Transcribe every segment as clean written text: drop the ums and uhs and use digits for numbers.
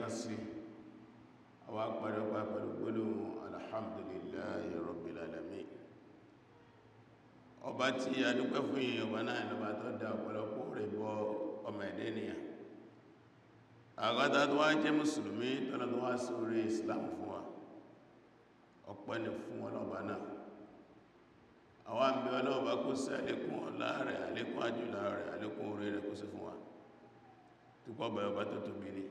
Lẹ́ẹ̀kan sí àwọn pẹ̀lú pẹ̀lú gbólóhùn alhamdulillahi rabbil alamin. Ọba tí a dúpẹ́ fún yìí, ọba náà lọba tó dá ọ̀pọ̀lọpọ̀ rẹ̀ bọ ọmọ ẹ̀dẹ́ ènìyàn. Àgọ́ta tó wá jẹ́ mùsùlùmí tọ́lá tó wá sí orí Islam fún wa, ọpẹ́ ni fún ọlọ́ọ̀bá náà. Àwọn àmì ọlọ́ọ̀bá kó sí àlékún ọlá rẹ̀, àlékún àjùlá rẹ̀, àlékún orí rẹ̀ kó sí fún wa. Túpọ̀ ọba ọba tó tóbi ni,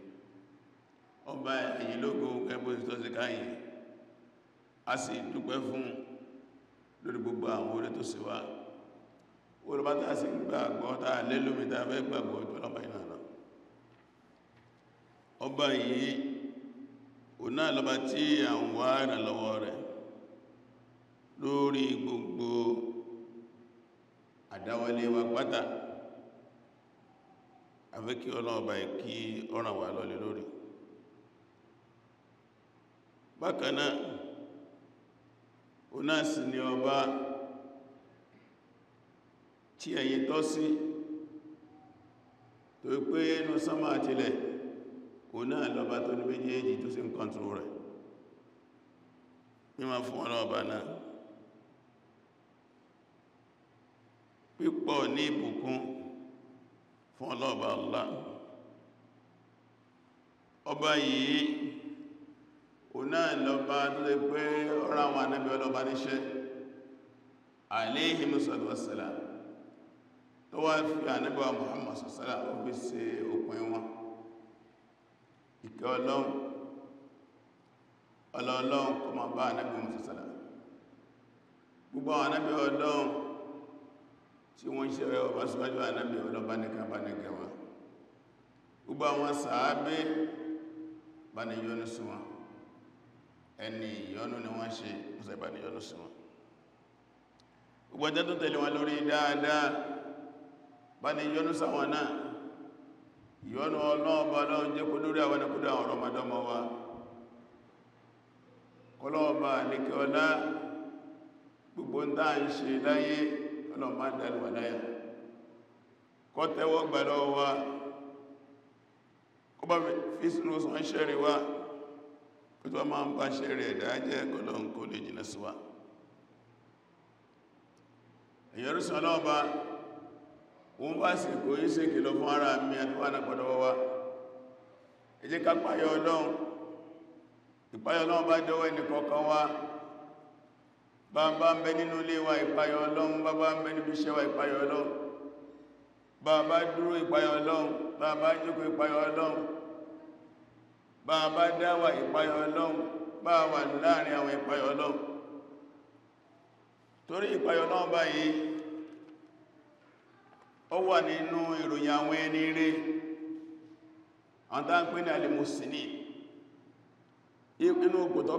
ọba ẹ̀yìn lógo gẹ́gbó tó sí káyìn. A sì dúpẹ́ fún lórí gbogbo àwọn orí tó sì wá. Olùbátá sí gbàgbọ́ tá lélómi tá fẹ́ gbàgbọ́ ìjọlọ́bà iná lọ. Ọba yìí ò náà lọba tí à ń wá ìrànlọ́wọ́ rẹ̀ lórí gbogbo àdáwọlé wa pátá. Afẹ́ kí ọlọ́ọ̀bá kí ó ràn wá lọ́lẹ̀ lórí. Bákan náà, ó náà sì ni ọba tí ẹ̀yin tọ́ sí, tó pé inú sánmà àtilẹ̀, ó náà lọba tó ní méjèèjì tó sì ń kọ́ntúrò rẹ̀. Mímọ̀ fún ọlọ́ọ̀bá náà pípọ̀ ní ìbùkún fún ọlọ́ọ̀bá Allah. Ọba yìí ó náà lọba tó lè pé ọ̀rọ̀ àwọn ànábì ọlọ́ba níṣẹ́ alayhi salatu wassalam, tó wá fi ànábì wa Muhammad sallallahu ó fi ṣe òpin wọn. Ìkẹ́ Ọlọ́run ọlọ́ọ̀lọ́run kó máa bá ànábì Muhammad sallallahu. Gbogbo àwọn ànábì Ọlọ́run tí wọ́n ṣe ọba síwájú ànábì ọlọ́ba nìkan bá nìkan wọn. Gbogbo àwọn sàábé bá ní yọ́nú sí wọn, ẹni ìyọ́nú ni wọ́n ṣe, mọ́sẹ̀ bá ní yọ́nú sí wọn. Gbogbo ọjọ́ tó tẹ̀lé wọn lórí dáadáa bá ní yọ́nú sáwọn náà. Ìyọ́nú ọlọ́ọ̀bá lọ́n jẹ́ kó lórí àwọn ẹkùdó àwọn ọmọdọ́mọ wa. Kọlọ́ọ̀bá lékẹ́ ọlá gbogbo ń dá ń ṣe láyé ọlọ́ọ̀bá dálùwà láyà, kó tẹ́wọ́ gbà lọ́wọ́ wa, kó bá fi sínú sọ ń ṣẹ́rí wa, kó tó máa ń bá ṣẹ́rí ẹ̀dá jẹ́ kọlọ́n kó lè jìnà sí wa. Ẹ̀yọ́rùsàn ọlọ́ọ̀bá wọ́n bá sì kò yí sí kìlọ̀ fún ara mi àti wà náà pọ̀dọ̀wọ́ wa. Ẹ jẹ́ ká páyọ Ọlọ́run. Ìpáyọ Ọlọ́run bá dọ́wọ́ ẹnìkọ̀ọ̀kan wa. Bá bá ń bẹ nínú ilé wa, ìpáyọ Ọlọ́run. Bá bá ń bẹ níbi iṣẹ́ wa, ìpáyọ Ọlọ́run. Bá bá dúró, ìpáyọ Ọlọ́run. Bá bá jókòó, ìpáyọ Ọlọ́run. Bá bá dáwà, ìpáyọ Ọlọ́run. Bá wà láàrin àwọn, ìpáyọ Ọlọ́run. Torí ìpáyọ Ọlọ́run báyìí ó wà nínú ìròyìn àwọn ẹni rere, àwọn tá ń pè ní alìmùsìnì. Inú òpó tó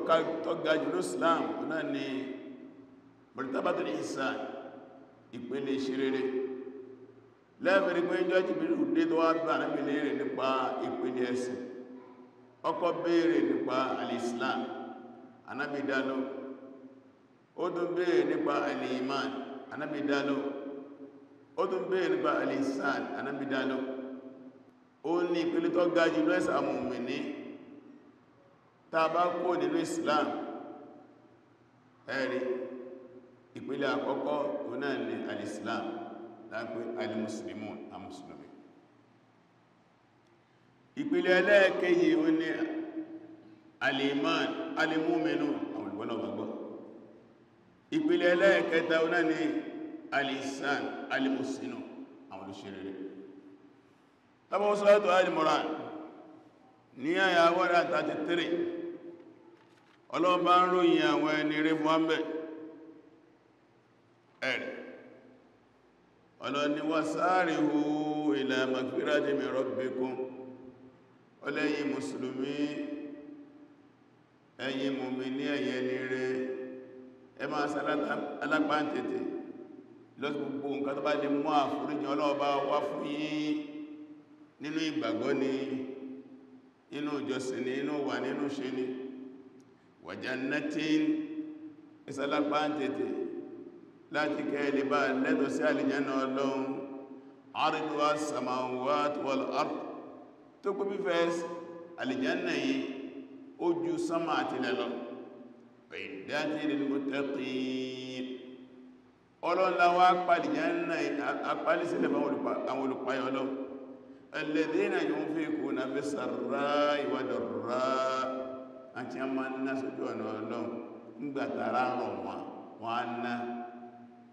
ga jù ní Islam náà ni martabatul ihsan, ìpele ìṣerere. Lẹ́fẹ̀ẹ́ pé jọ́ Jibril dé tó wá bá Ànábì léèrè nípa ìpele ẹ̀sìn, ó kọ́ béèrè nípa al-Islam, Ànábì dá lóhùn. Ó tún béèrè nípa al-Iman, Ànábì dá lóhùn. Ó tún béèrè nípa al-Ihsan, Ànábì dá lóhùn. Ó ní ìpele tó ga jù lẹ́sà mùmínì. Tá bá kó nínú Islam, ẹ̀rí ìpele àkọ́kọ́ òun náà ni al-Islam, láńpẹ́ al-Muslimun, àmùsùlùmí. Ìpele ẹlẹ́ẹ̀kejì ó ní al-Iman, al-Mu'minun, àwọn olùgbọ́nà gbàgbọ́. Ìpele ẹlẹ́ẹ̀kẹta ó náà ni al-Ihsan, al-Muhsinun, àwọn olùṣerere. Tàbí Suratu Al-Imran ní àyà 133, Ọlọ́run bá ń ròyìn àwọn ẹni rere fún wa. Ẹ̀rì Ọlọ́run ní wasari'u ila magfiratin min rabbikum. Ọlẹ́yìn mùsùlùmí, ẹ̀yin mùmínì, ẹ̀yin ẹni rere, ẹ máa ṣe alápáǹtẹ̀tẹ̀ lọ́sí gbogbo nǹkan tó bá lè mú àforíjì Ọlọ́run bá wá fún yín nínú ìgbàgbọ́ ni, nínú ìjọsìn ni, nínú wà nínú ṣe ni. Wa jannatin, ìsàlápáǹtẹ̀tẹ̀ láti kẹ́ẹ̀lẹ̀ bá lẹ́tọ̀ sí àlìjánà Ọlọ́run, arduha as-samawati wal ard, tó kú bí fẹ́ Àlìjánà yìí ó ju sánmà àti ilẹ̀ lọ. U'iddat lil muttaqin, ọlọ́láwà pàlìjánà apálísílẹ̀ àwọn olùpayọ̀ lọ. Alladhina yunfiquna fis sarra'i wad darra'i, àti a máa ná sójú ọ̀nà Ọlọ́run nígbàtàrà rọ̀ wọn wọ́n á ná,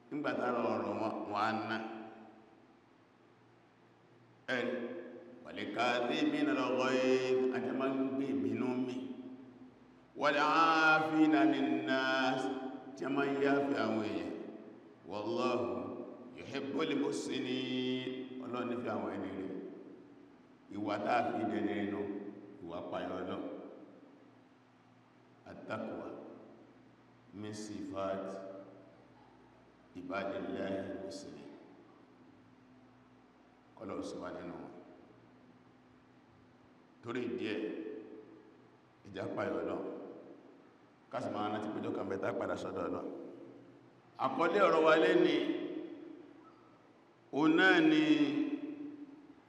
nígbàtàrà ọ̀rọ̀ wọn wọ́n á ná. Ẹ̀rì wal-kadhimina al-ghayz, àti a máa ń gbé ìbínú mi. Wal-'afina 'anin nas, tí a máa ń yáfẹ́ àwọn èèyàn. Wallahu yuhibbul muhsinin, Ọlọ́run nífẹ̀ẹ́ àwọn ẹni rẹ̀. Ìwà táà fi dẹni nínú ìwà payọ Ọlọ́run. At-taqwa min sifat ibadillahi al-muslimin, kọlọ̀ òsìwà nínú wọn. Torí díẹ̀ ìjà payọ Ọlọ́run, kásì máa rántí péjọ kan bẹ̀ta padà sọ́dọ̀ Ọlọ́run. Àkọlé ọ̀rọ̀ wa lé ní o náà ni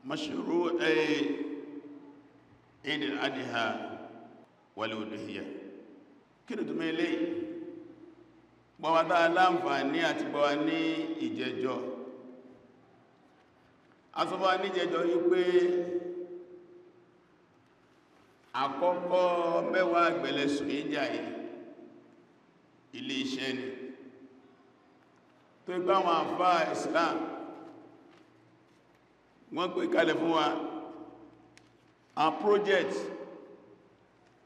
mashru'i Eid al-Adha wal Udhiyah. Kí ni túnmọ̀ ilé gbọ́wàtá aláǹfààní àti gbọ́wà ní ìjẹjọ́? Asọ́fà ní ìjẹjọ́ wípé àkọ́kọ́ mẹ́wàá àgbẹ̀lẹ̀ Zulhijjah yìí ilé iṣẹ́ ni tó ipá àwọn àfáà Islam wọ́n pè kalẹ̀ fún wa a project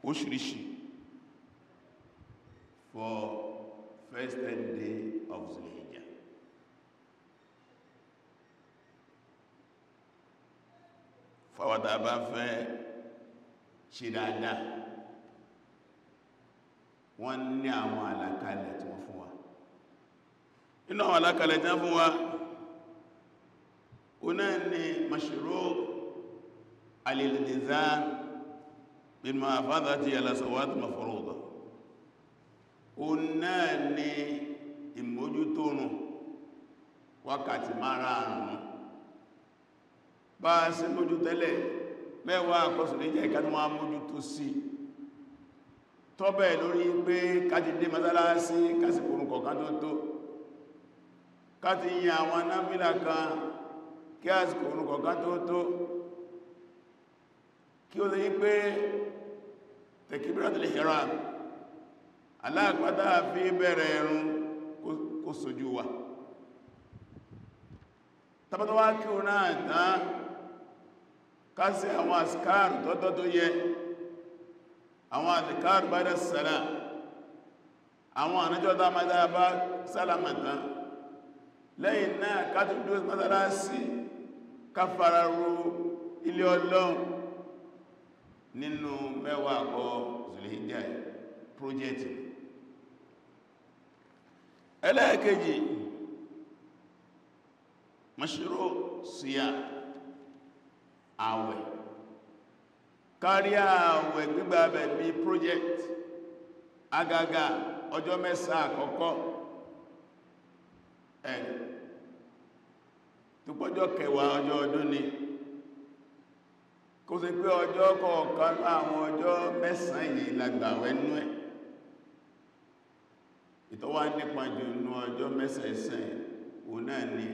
oríṣiríṣi for first 10 day of Zulhijjah. Fáwọ́ta bá fẹ́ ṣe dáadáa, wọ́n ní àwọn àlàkalẹ̀ tí wọ́n fún wa. Inú àwọn àlàkalẹ̀ tí wọ́n fún wa, o náà ni mashru' al-iltizam bil muhafazati ala sawat mafruḍa. O náà ni ìmójútónù wákàtí márààrún bá a ṣe mójú tẹ́lẹ̀ mẹ́wàá àkọsùn ní jẹ́ ìkàtí wọ́n mójútó sí tọ́bẹ̀ lórí pé káti dé mọ́sálásí kásìkò orun kọ̀ọ̀kan tó tó, káti yìn àwọn náfílà kan kí àsìkò orun kọ̀ọ̀kan tó tó, kí ó lè yí pé takbiratul ihram aláàpátá fi bẹ̀rẹ̀ ẹ̀rùn kó sojú wa. Tàbátà wá kí o náà tán, kásì àwọn àsìkáàrù tọ́tọ́ tó yẹ, àwọn àsìkáàrù ba'da salam, àwọn ànájọ́ tá bá sálámà tán. Lẹ́yìn náà ká tún dúró mọ́sálásí, ká fara ro ilé Ọlọ́run nínú mẹ́wàá àkọ́ Zulhijjah project. Ẹlẹ́ẹ̀kejì, mashru' siyam, àwẹ̀, kárí àwẹ̀ gbígbà bẹ̀ bí project, agaga ọjọ́ mẹ́sàn àkọ́kọ́ ẹ̀ tó pọ́jọ́ kẹwàá ọjọ́ ọdún ni, kó ṣe pé ọjọ́ kọ̀ọ̀kan àwọn ọjọ́ mẹ́sàn yìí lágbàwẹ̀ nú ẹ̀. Ìtọ́wà nípa jù nú ọjọ́ mẹ́sàn òun náà ni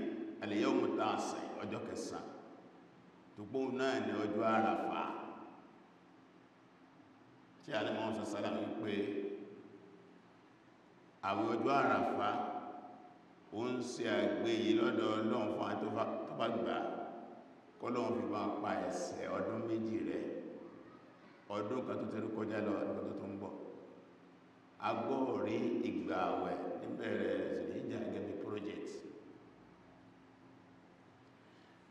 al-yawmu tasi', ọjọ́ kẹsàn, tó pọ́ náà ni ọjọ́ Àràfà tí a lè mọ́ sọ sálà wípé àwẹ̀ ọjọ́ Àràfà ó ń ṣe àgbéyìí lọ́dọ̀ Ọlọ́run fún àwọn tó bá gbà, kọ́lọ́run fi máa pa ẹ̀ṣẹ̀ ọdún méjì rẹ̀, ọdún kan tó tẹ́rú kọjá lọ, ọdún kan tó ń bọ̀. Agbọ́ rí ìgbà àwẹ̀ níbẹ̀rẹ̀ Zulhijjah gẹ́gẹ́ bí project.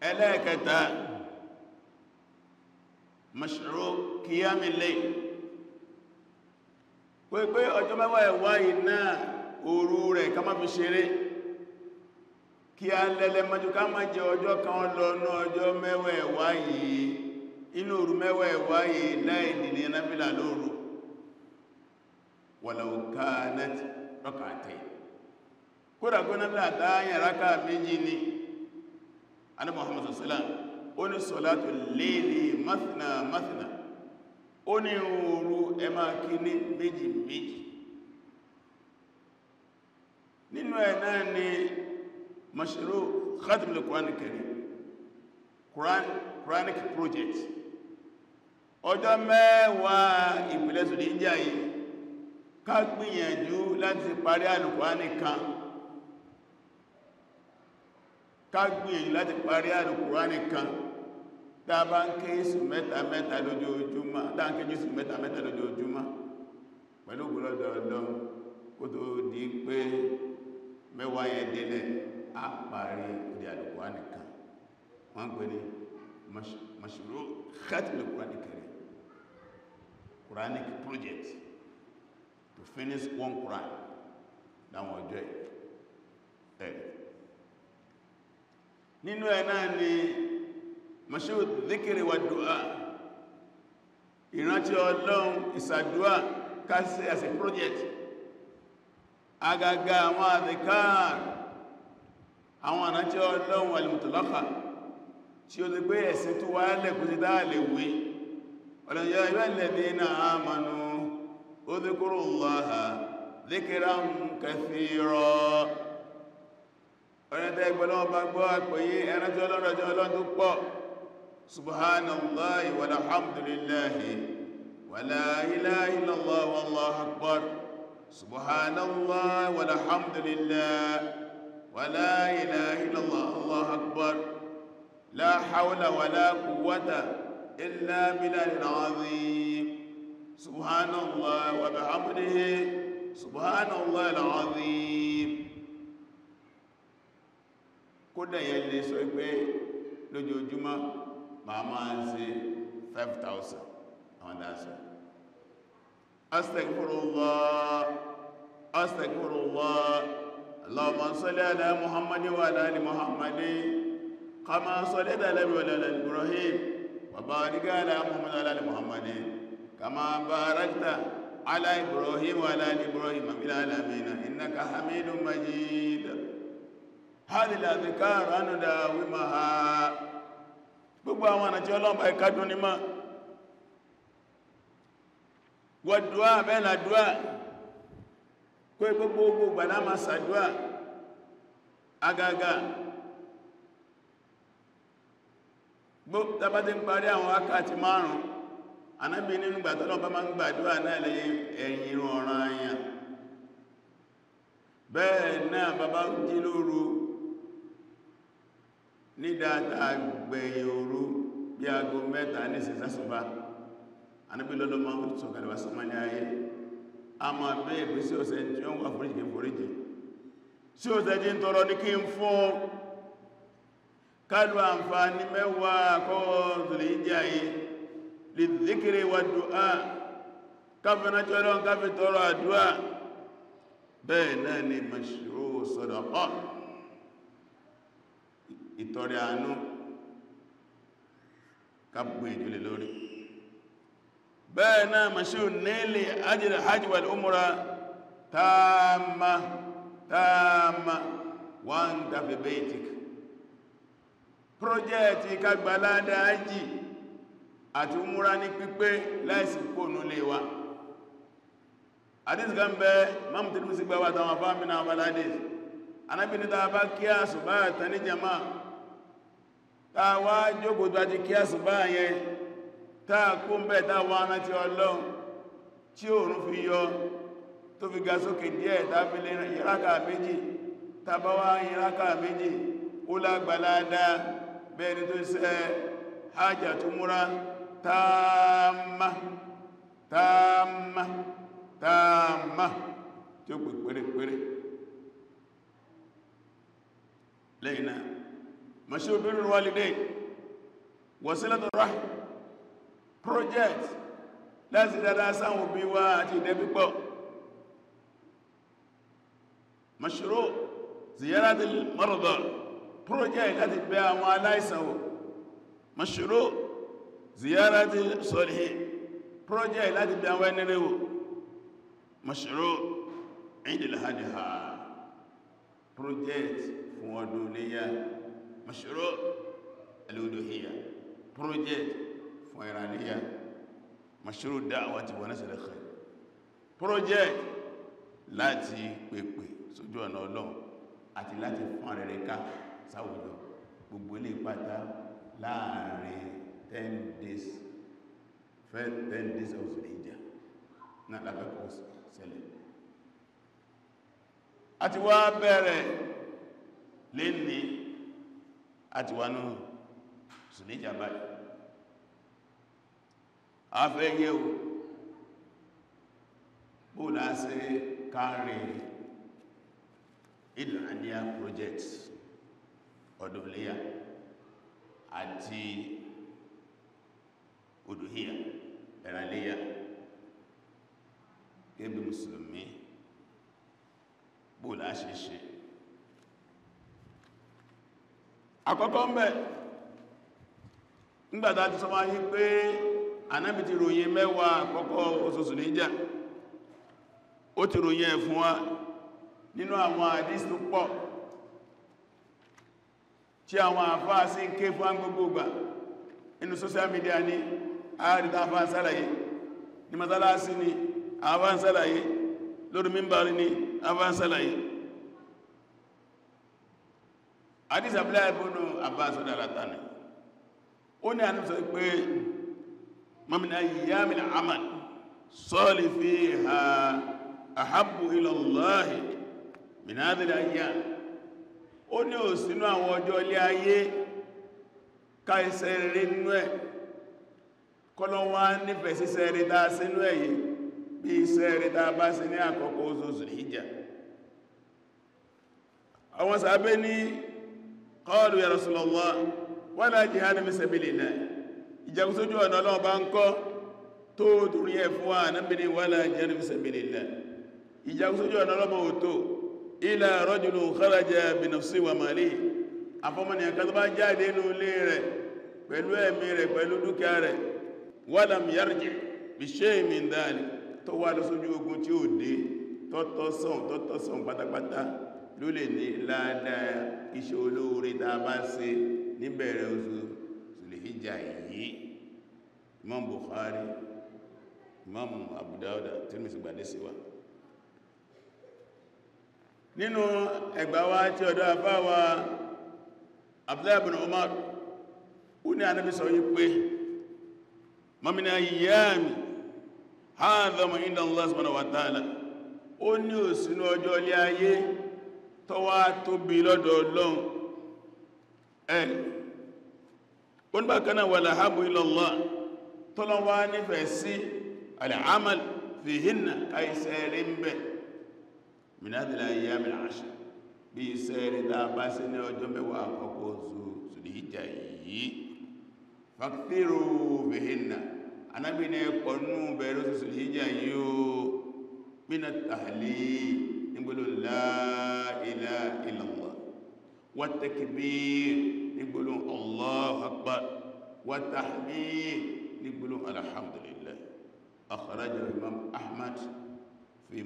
Ẹlẹ́ẹ̀kẹta, mashru' qiyamil layl, pé ọjọ́ mẹ́wàá ẹ̀wà iná òru rẹ̀ ká má fi ṣeré, kí a lẹ́lẹ́ mọ́jú ká má jẹ ọjọ́ kan lọ ní ọjọ́ mẹ́wàá ẹ̀wà yìí, inú òru mẹ́wàá ẹ̀wà yìí láì dìde náfìlà lóru, walau kanat rak'atayn, kódà kó náfìlà táyà rákà méjì ni. Ànábì Muhammad sallallahu alaihi wasallam ó ní salatul layli mathna mathna, Ó ní òru ẹ máa kí ní méjì méjì. Nínú ẹ̀ náà ni mashru khatm al-Qur'an al-Karim, Quranic project. Ọjọ́ mẹ́wàá ìpìlẹ̀ Zulhijjah yìí, ká gbìyànjú láti parí Al-Qur'ani kan, ká gbìyànjú láti parí Al-Qur'ani kan. Tá bá ń ké jùsù mẹ́ta mẹ́ta lójoojúmọ́, tá ń ké jùsù mẹ́ta mẹ́ta lójoojúmọ́, pẹ̀lú ògbólọ́dọ̀ Ọlọ́run, kó tó di pé mẹ́wàá yẹn délẹ̀, á parí òdí Al-Qur'ani kan. Wọ́n ń pè ní mashru khatm al-Qur'an al-Karim, Quranic project to finish one Quran láwọn ọjọ́ ẹ̀. Nínú ẹ̀ náà ni mashru dhikri wa du'a, ìrántí Ọlọ́run, ìsàdúà, kásí as a project. Agaga àwọn adhikar, àwọn ìrántí Ọlọ́run al-mutlaqa, tí ó lè gbé ẹ̀sìn tó wá lẹ́kùn sí dáa lè wé. Ọlọ́run ya ayyuhal ladhina amanu udhkurullaha dhikran kathira. Ọ̀rẹ́tẹ́ ìgbọ́lọ́wọ́ bá gbọ́ àpòyí ẹran tí Ọlọ́run ọjọ́ Ọlọ́run tó pọ̀. Subhanallahi walhamdulillahi wala ilaha illallah wallahu akbar. Subhanallahi walhamdulillahi wala ilaha illallah allahu akbar. La hawla wala quwwata illa billahil azim. Subhanallah wa bihamdihi subhanallahil azim. Kódà yẹn lè sọ pé lójoojúmọ́ màá máa ń ṣe 5,000 àwọn dáṣọ. Astaghfirullah, astaghfirullah, Allahumma salli ala Muhammadin wa ala ali Muhammadin kama sallaita ala Ibrahim wa barik ala Muhammad wa ala ali Muhammadin kama barakta ala Ibrahim wa ala ali Ibrahim fil alamin innaka Hamidum Majid. Hadhihi al-adhkar nudawimaha. Gbogbo àwọn ọ̀nà tí Ọlọ́run bá ìkádùn ní mọ́. Wọ́dúwà bẹ́ẹ̀lá dúwà kó gbogbo gbàdá máa sàdúwà agaga. Tàbá tí ń parí àwọn wákàtí márùn-ún, Ànábì nínú ìgbà tọ́lọ́run bá máa ń gbàdúwà náà lẹ́yìn ẹ̀yìn irun ọ̀ranyàn. Bẹ́ẹ̀ náà bàbá jí lóru ní dáadáa gbẹ̀yìn òru bí aago 3 ní sísásùbá, Ànábì lọ́lọ́ máa ń sọ̀kalẹ̀ wá sánmà ní ayé. A máa bẹ́ẹ̀ pé sí ọ̀sẹ̀ tí ó ń wà foríjì kí n foríjì, sí ọ̀sẹ̀ tí ń tọrọ ní kí n fún. Kálù àǹfààní mẹ́wàá àkọ́kọ́ Zulhijjah yìí lè dhikri wa du'a, káfínájọ́ lọ́n káfí tọrọ àdúà. Bẹ́ẹ̀ náà ni mashru sadaqa, ìtọrẹ àánú, kápù ìjúlẹ̀ lórí. Bẹ́ẹ̀ náà mashru nílì ajr hajj wal umra tamma tamma wa anta fi baytik. Projẹ́ẹ̀tì kagbàládá ájì àti umra ní pípé láìsí kónú lè wa. Hadith kan bẹ Imam Tirmidhi gbà wá táwọn fámínà abaládìs. Ànábì ní tá bá kí àsùbá tán ní jama, tá wá jókòó tó àti kí àsùbá yẹn, tá kó ń bẹ̀ tá wá rántí Ọlọ́run tí òòrùn fi yọ tó fi ga sókè díẹ̀, tá fi lè rákà méjì, tá bá wá rákà méjì, ó lágbàládá bẹ́ẹ̀ ni tó ṣe hajj àti umra tamma tamma tamma tí ó pè pérépéré. Lẹ́yìn náà mashru birrul walidayn wasilatu rahim, project láti dáadáa sáwọn òbí wa àti ìdẹ́bípọ̀. Mashru ziyaratil marda, project láti bẹ̀ àwọn aláìsàn wò. Mashru ziyaratil salihin, project láti bẹ̀ àwọn ẹni rere wò. Mashru Eid al-Adha, project fún ọdún iléyá. Mashru al-Udhiyya, project fún ìrànlẹ́yà. Mashru da'wati wa nasr al-khair project láti pèpè sójú ọ̀nà Ọlọ́run àti láti fún rere ká sáwùjọ. Gbogbo ilé pátá láàrin 10 days, first 10 days of Zulhijjah náà lábẹ́kọ́ ṣẹlẹ̀. Àti wá bẹ̀rẹ̀ lé ní àti wà ní Zulhijjah báyìí. A fẹ́ yẹ̀ wò bó láṣẹ kárí Eid al-Adha project ọdún iléyá àti Udhuhiyya ẹran iléyá gẹ́gẹ́ bí mùsùlùmí bó láṣẹ ṣe. Àkọ́kọ́ ń bẹ̀ nígbàtà ti sọ máa yí pé Ànábì ti ròyìn mẹ́wàá àkọ́kọ́ oṣooṣù níjà, ó ti ròyìn ẹ̀ fún wa nínú àwọn àdísì tó pọ̀ tí àwọn àfáà sí ń ké fún gbogbogbà inú social media ní àrídá àfáà sálàyé, ní mọ́sálásí ní àfáà sálàyé, lórí mímbàrí ní àfáà sálàyé. Àdísì Abdullahi ibn Abbas látàní ó ní Ànábì sọ pé ma min ayyamil amal salih fiha ahabbu ila Allahi min hadhihi al-ayyam. Ó ní ò sínú àwọn ọjọ́ ilé ayé ká iṣẹ́ rere nínú ẹ̀, kọ́lọ̀ wá nífẹ̀ẹ́ síṣẹ́ rere tá sínú ẹ̀ yìí bí iṣẹ́ rere tá bá sí ní àkọ́kọ́ oṣù Zulhijjah. Àwọn sàábé ní qalu ya Rasulullah wala jihad fi sabilillah, ìjagun sójú ọ̀nà Ọlọ́run bá ń kọ́ tó torí ẹ̀ fún wa. Ànábì ní wala jihad fi sabilillah, ìjagun sójú ọ̀nà Ọlọ́run ò tó ila rajulun kharaja bi nafsihi wa malihi, àfọ́mọ́ni ẹ̀kan tó bá jáde inú ilé rẹ̀ pẹ̀lú ẹ̀mí rẹ̀ pẹ̀lú dúkìá rẹ̀, walam yarji' bi shay'in min dhalik, tó wá lọ sójú ogun tí ó dé tọ́tọ́sàn pátápátá ló lè ní ládàá iṣẹ́ olóore tá a bá ṣe níbẹ̀rẹ̀ oṣù Zulhijjah yìí. Imam Bukhari, Imam Abu Dawud, Tirmidhi gbàdé sí wa. Nínú ẹgbà wa tí ọ̀dọ̀ àfáwà Abdullah ibn Umar, ó ní Ànábì sọ yí pé ma min ayyami hadha inda Allah subhanahu wa ta'ala, ó ní ò sínú ọjọ́ ilé ayé tó wá tóbi lọ́dọ̀ Ọlọ́run ẹ̀. Ó ní bákan náà wala habbu ila Allah, tọ́lọ́ wá nífẹ̀ẹ́ sí al-amal fihinna, káìsẹ́ rí ń bẹ̀ min hadhihi al-ayyam al-ashr, bí iṣẹ́ rí tá bá sí ní ọjọ́ mẹ́wàá àkọ́kọ́ oṣù Zulhijjah yìí. Fakthiru fihinna, Ànábì ní ẹ̀pọ̀ nú bẹ̀rẹ̀ oṣù Zulhijjah yìí ó min at-tahlil, nígbòlò la ilaha illallah, wa takbir, nígbòlò Allahu akbar, wa tahmid, nígbòlò alhamdulillah. Akhrajahu Imam Ahmad fi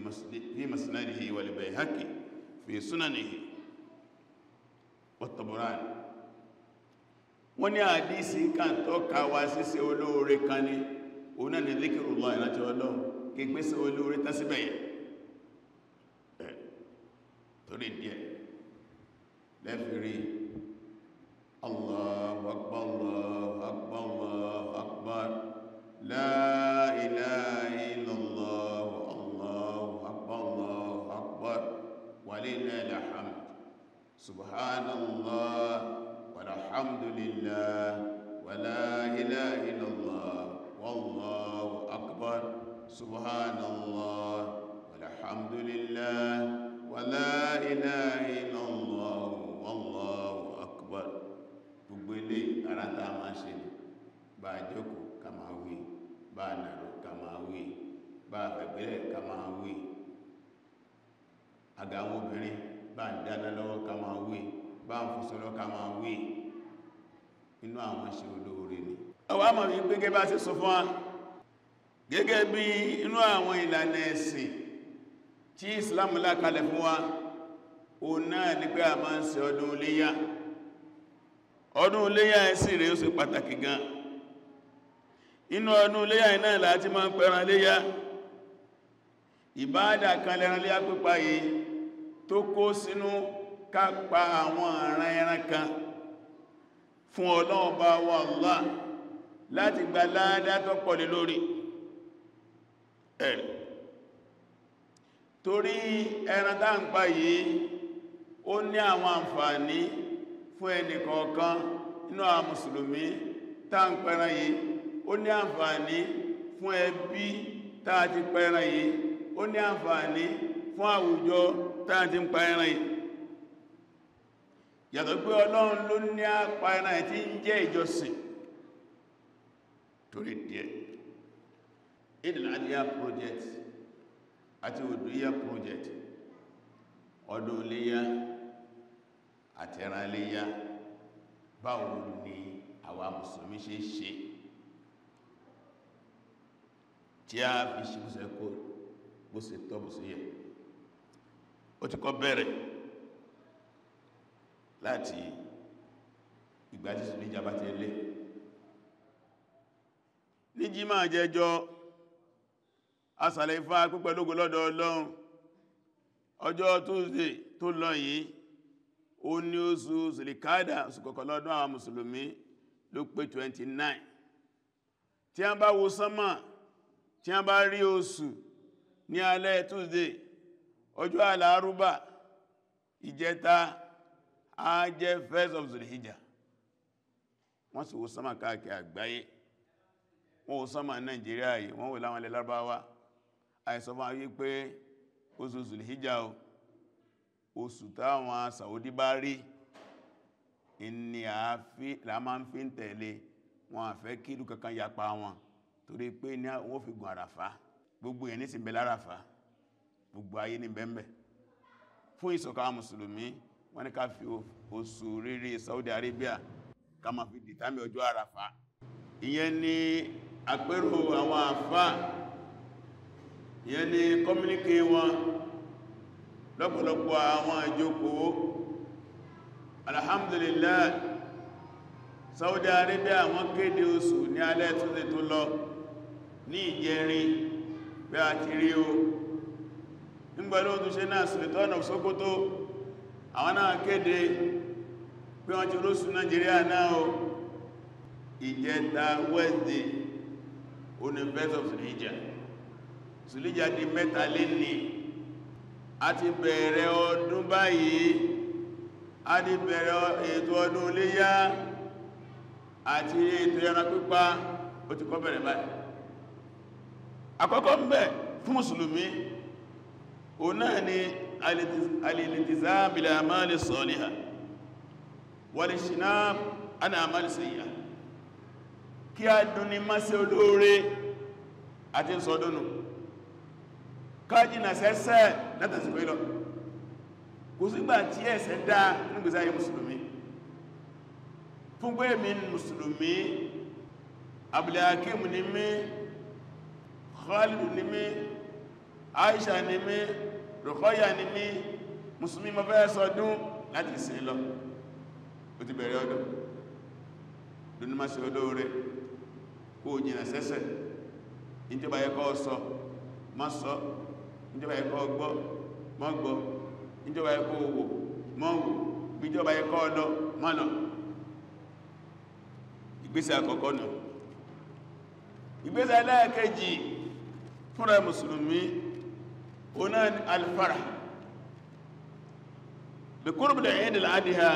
masnadihi wal Bayhaqi fi sunanihi wa Tabarani. Wọ́n ní àdísì kan tọ́ka wa síse olóore kan ní òun náà ni dhikrullah, ìrántí Ọlọ́run, kí gbésí olóore tán síbẹ̀ yẹn. Torí díẹ̀ lẹ́fìrí Allahu akbar, Allahu akbar, Allahu akbar, la ilaha illallah, Allahu akbar, Allahu akbar, walillahil hamd, subhanallah, walhamdulillah, wala ilaha illallah, wallahu akbar, subhanallah, walhamdulillah, wala ilaha illallah, wallahu akbar. Gbogbo ilé ara tá a máa ṣe ni bá jókòó ká máa wí, bá nàró ká máa wí, bá fẹ̀gbẹ́lẹ̀ ká máa wí, àga àwọn obìnrin bá ń dáná lọ́wọ́ ká máa wí, bá ń fọṣọ ká máa wí. Inú àwọn ṣe olóore ni. Àwọn àmọ̀ mi gẹ́gẹ́ bá ṣe sọ fún wa, gẹ́gẹ́ bí inú àwọn ìlànà ẹ̀sìn tí Islam là kalẹ̀ fún wa, òun náà ni pé a máa ń ṣe ọdún iléyá. Ọdún iléyá ẹ̀sìn rẹ̀ ó ṣe pàtàkì gan. Inú ọdún iléyá iná láti máa ń pẹran iléyá. Ìbáadà kan lẹ́ran iléyá pípa yìí tó kó sínú ká pa àwọn àrán ẹran kan fún Ọlọ́run bá wa Allah láti gba ládá tó pọ̀ lé lórí ẹ̀rì. Torí ẹran tá ń pa yìí ó ní àwọn àǹfààní fún ẹnì kọ̀ọ̀kan nínú àwọn mùsùlùmí tá ń pẹran yìí, ó ní àǹfààní fún ẹbí tá ti pẹran yìí, ó ní àǹfààní fún àwùjọ tá ti ń pa ẹran yìí. Yàtọ̀ pé Ọlọ́run ló ní àpa ẹran tí ń jẹ́ ìjọsìn. Torí díẹ̀, Eid al-Adha project àti Udhiyya project, ọdún iléyá àti ẹran iléyá, báwo ni àwa mùsùlùmí ṣe ṣe tí a fi ṣe bó ṣe kó bó ṣe tọ́ bó ṣe yẹ? Ó ti kọ́ bẹ̀rẹ̀ láti ìgbà tí Zulhijjah bá ti lé. Ní jímọ̀ jẹjọ asàlẹ̀ ifá pípẹ́ lógo lọ́dọ̀ Ọlọ́run, ọjọ́ Tuesday tó lọ yìí ó ní oṣù Zulikada, oṣù kọkànlá ọdún àwọn mùsùlùmí ló pé 29. Tí a bá wo sánmà, tí a bá rí oṣù ní alẹ́ Tuesday, ọjọ́ àlárúbà ìjẹta á jẹ́ 1st of Zulhijjah. Wọ́n sì wo sánmà káàkiri àgbáyé, wọ́n wo sánmà Nàìjíríà yìí, wọ́n wò láwọn ilẹ̀ Lárúbáwá. Àìsọ fún ayé pé oṣù Zulhijjah o, oṣù táwọn Saudi bá rí ní àáfí la máa ń fi ń tẹ̀lé wọn, àfẹ́ kí ìlú kankan yapa wọn, torí pé ní wọ́n fi gun Àràfá, gbogbo ẹ̀ ní sì ń bẹ l'Àràfá, gbogbo ayé ní bẹ́m̀bẹ̀. Fún ìṣọ̀kan mùsùlùmí, wọ́n ní ká fi oṣù rírí Saudi Arabia ká máa fi dìtámì ọjọ́ Àràfá. Ìyẹn ni àpérò àwọn àfá, ìyẹn ni kọmíníkì wọn lọ́pọ̀lọpọ̀ àwọn ìjókòó. Alhamdulillah, Saudi Arabia wọ́n kéde oṣù ní alẹ́ Tuesday tó lọ ní ìjẹrin bí a ti rí o. Nígbàlú tó ṣe náà, Sultan of Sokoto, àwọn náà kéde pé wọ́n ti róṣù Nàìjíríà náà o. Ìjẹta Wednesday University of Zulhijjah, Zulhijjah di mẹ́ta lé ní. A ti bẹ̀rẹ̀ ọdún báyìí, a ti bẹ̀rẹ̀ ètò ọdún iléyá àti ètò ẹran pípa, ó ti kọ́ bẹ̀rẹ̀ báyìí. Àkọ́kọ́ ń bẹ fún mùsùlùmí, o náà ni al-iltizam bil a'mal as-salihah wal-ijtinab an a'mal as-sayyi'ah, kí a dún ní máa ṣe olóore àti sọdúnù, kájìnà sẹ́sẹ́ látàsìkò ìlọ. Kò sígbà tí ẹ̀ṣẹ̀ dá nígbèsí ayé mùsùlùmí. Fún pé mi mùsùlùmí, Abdulhakeem ni mí, Khalid ni mí, Aisha ni mí, Ruqayya ni mí, mùsùlùmí mo fẹ́ sọdún láti ìsìn lọ. Ó ti bẹ̀rẹ̀ ọdún, dúnú má ṣe olóore, kó jìnà sẹ́sẹ̀. Ìjọba yẹ kó sọ, má sọ. Ìjọba yẹ kó gbọ́, má gbọ́. Ìjọba yẹ kó wò, má wò. Ìjọba yẹ kó lọ, má lọ. Ìgbésẹ̀ àkọ́kọ́ nù. Ìgbésẹ̀ ẹlẹ́ẹ̀kejì fúnra mùsùlùmí, ọ̀nà al-farah bi qurbi al-Eid al-Adha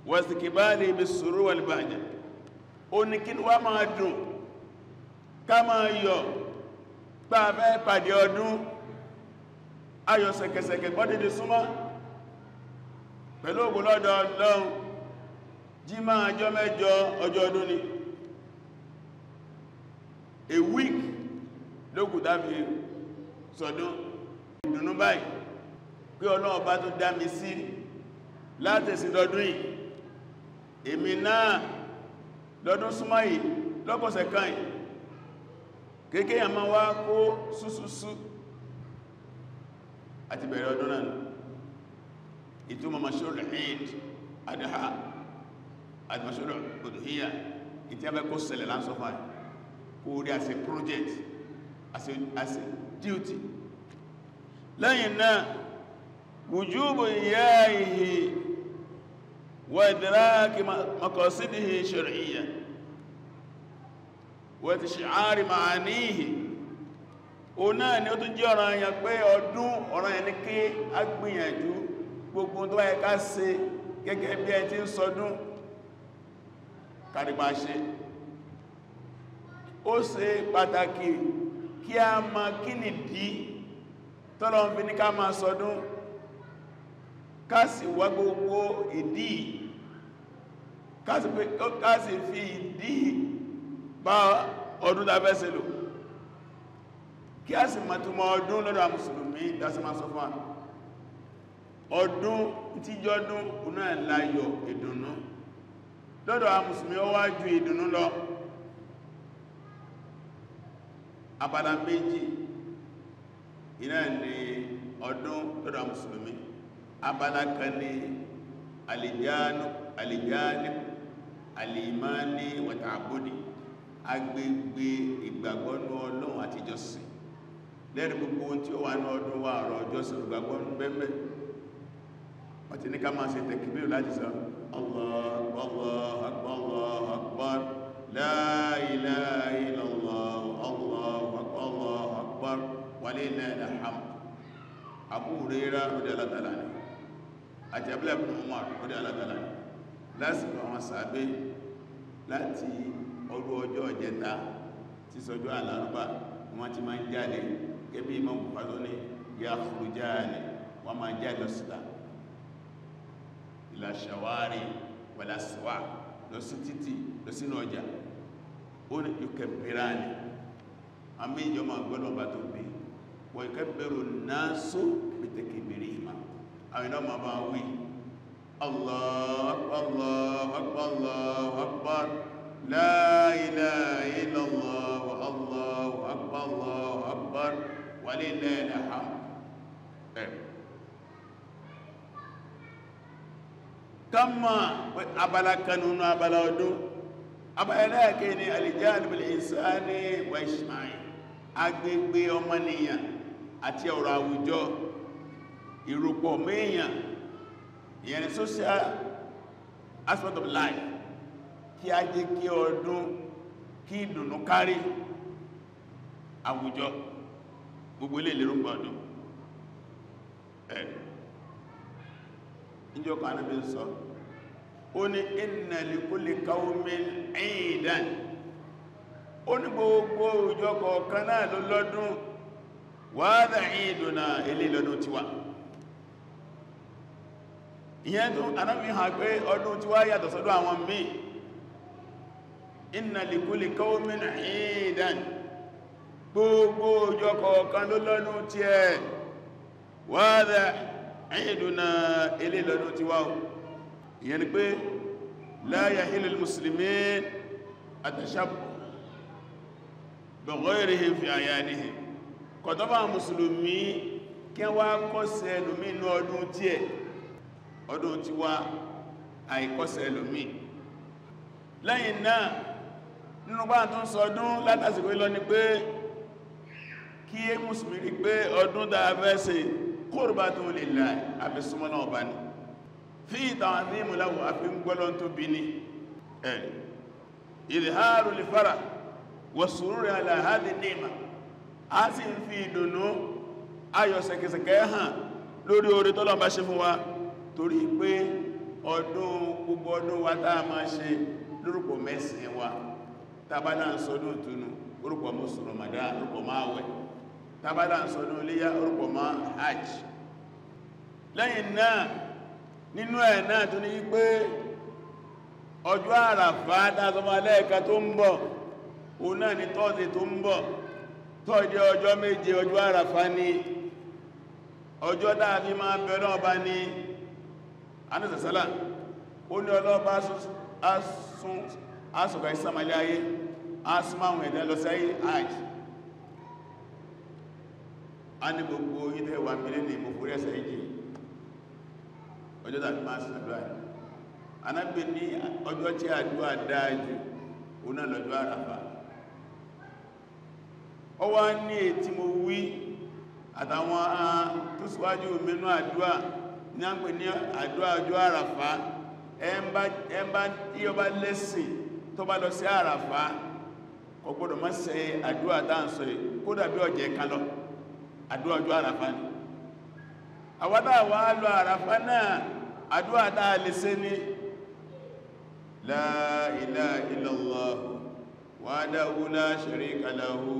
wa istiqbali bis-surur wal-bahja. Ó ní kí wá máa dùn, ká máa yọ̀ pàfẹ́ pàdé ọdún, ayọ̀ sẹ̀kẹ̀sẹ̀kẹ̀ gbọ́dẹ̀dẹ̀ súnmọ́ pẹ̀lú ògbólọ́dọ̀ Ọlọ́run. Jímọ̀ ọjọ́ mẹ́jọ ọjọ́ ọdún ni, a week lókù dáfi sọdún. Ìdùnnú báyìí pé Ọlọ́run bá tó dá mi sí látẹ̀sí lọ́dún yìí, èmi náà lọ́dún súnmọ́ yìí lọ́pọ̀sẹ̀ kan yìí, kéèkéè yà máa wá kó súsúsú àti bẹ̀rẹ̀ ọdún náà. Ìtumọ̀ mashru' Eid Adha àti mashru' Udhiyya, Ìtí a fẹ́ kó ṣẹlẹ̀ láńsọ́fà kó rí as a project, as a duty. Lẹ́yìn náà, wujubu iyaihi wa idraki maqasidihi shar'iyya wa tishi'ari ma'anihi. O náà ni ó tún jẹ́ ọ̀ranyàn pé ọdún ọ̀ranyàn ní kí a gbìyànjú gbogbo tó bá yẹ ká ṣe gẹ́gẹ́ bí ẹ ti ń sọdún kàrípa ṣe. Ó ṣe pàtàkì kí a mọ̀ kí nìdí tọ́lọ́run fi ní ká máa sọdún, ká sì wá gbogbo ìdí, ká sì fi ìdí bá ọdún tá fẹ́ ṣe lò, kí a sì mọ̀ túmọ̀ ọdún lọ́dọ̀ mùsùlùmí. Dásí máa sọ fún ọdún tí jọdún náà láyọ̀ ìdùnnú lọ́dọ̀ mùsùlùmí, ó wá ju ìdùnnú lọ. Abala méjì iná ni ọdún lọ́dọ̀ mùsùlùmí. Abala kan ni alìjánú alìmáni wàtàbódì, agbègbè ìgbàgbọ́nú Ọlọ́run àti ìjọsìn. Lẹ́rìí gbogbo ohun tí ó wà ní ọdún wa ọ̀rọ̀ ìjọsìn ìgbàgbọ́nú bẹ́ẹ̀. Wọ́n ti ní ká máa ṣe tẹ̀kìbìrì láti sọ Allahu Akbar, Allahu Akbar, la ilaha illallah, Allahu Akbar, Allahu Akbar, walillahil hamd. Abu Hurairah radiyallahu ta'ala anhu àti Abdullah ibn Umar radiyallahu ta'ala anhu, lásìkò àwọn sàábé láti ọdún ọjọ́ ìjẹta tí sọjọ́ àlárúbá wọ́n ti máa ń jáde gẹ́bí Imam Bukhari ní yakhrujani, wọ́n máa jáde lọ síta ila shawari wal aswaq, lọ sí títì, lọ sínú ọjà. Ó ní yukabbirani, àmì ìjọba gbọ́dọ̀ bá tó bí wa yukabbiru an-nasu bitakbirihima, àwọn iná ma bá wí Allahu Akbar, Allahu Akbar, la ilaha illallah, Allahu Akbar, Allahu Akbar, walillahil hamd. Kama abala kanunu abala ọdún. Abala ẹlẹ́ẹ̀kẹ́ ni al-janibul insani wa ijtimai, agbègbè ọmọnìyàn àti ọ̀rọ̀ àwùjọ, ìrùpọ̀ mẹ́yàn, ìyẹn ni social aspect of life. Kí a jẹ́ kí ọdún kí ìdùnnú kárí àwùjọ, gbogbo ilé ìlérò gbọ́dún. Ìjọ kan Ànábì ń sọ, ó ní inna likulli qawmin 'idan, ó ní gbogbo ìjọ kọ̀ọ̀kan náà ló lọ́dún, wa hadha 'iduna, ilé lọ́dún tiwa. Ìyẹn tó Ànábì hàn pé ọdún tiwa yàtọ̀ sọ́dọ̀ àwọn míì. Inna likulli qawmin 'idan, gbogbo ìjọ kọ̀ọ̀kan ló lọ́dún tiẹ̀, wa hadha 'iduna, ilé lọ́dún tiwa. Ìyẹn ni pé la yahillu lil muslimin at-tashabbuh bi ghayrihim fi a'yadihim, kọ̀tọ́bà mùsùlùmí kí wá kọ́sẹ̀ ẹlòmí inú ọdún tí ẹ̀, ọdún tí wá àìkọ́sẹ̀ ẹlòmí. Lẹ́yìn náà, nínú bá tún sọdún látàsìkò ìlọ ni pé kí é mùsùlùmí rí pé ọdún dáa fẹ́ ṣe qurbatun lillahi, àfisúnmọ́ náà bá ní fi ta'zimu lahu, àfi ń gbọ́lọ́n tó bí ní izharu li farah wa sururi ala hadhihi ni'ma, a sì ń fi ìdùnnú ayọ̀ sẹ̀kẹ̀sẹ̀kẹ̀ hàn lórí oore t'Ọlọ́run bá ṣe fún wa, torí pé ọdún gbogbo ọdún wa tá a máa ṣe lórúkọ mẹ́sìn wa. Tàbádà ń sọdún ìtúnu, orúkọ mọ́sù Ramadan, orúkọ máa wẹ̀. Tàbádà ń sọdún iléyá, orúkọ máa hajj. Lẹ́yìn náà, nínú ẹ̀ náà tó ní pé ọjọ́ Àràfá tàbí lẹ́ẹ̀ka tó ń bọ̀, òun náà ni Thursday tó ń bọ̀, tọ́jẹ́ ọjọ́ méje ọjọ́ Àràfá ní ọjọ́ dáàbí máa bẹ̀rẹ̀ ọba ní anúsàsálà. Ó ní ọlọ́ọ̀bá asùnkà ìsàmàlẹ̀ ayé, asùnmáhùn ẹ̀dá lọ sáyé hajj. A ní gbogbo ìtẹ́ wà mílẹ̀ ní ìmòfúrí ẹsẹ̀ ìjì ọjọ́ tàbí máa sàdúrà. Ànábì ní ọjọ́ tí àdúrà dáájú Òun náà lọ́jọ́ Àràfà. Ó wá ní ètí mo wí àtàwọn tó síwájú mẹ́nu àdúà ní à ń pè ní àdúà ọjọ́ Àràfà. Ẹmbá tí ó bá lẹ́sìn tó bá lọ sí Àràfà kò gbọ́dọ̀ má ṣe àdúà táà ń sọ yìí, kódà bí ọjẹ́ kan lọ. Àdúà ọjọ́ Àràfà ni. Àwọn táà wá lọ Àràfà náà, àdúà táà lè ṣe ní La ilaha illallah wahdahu la sharika lahu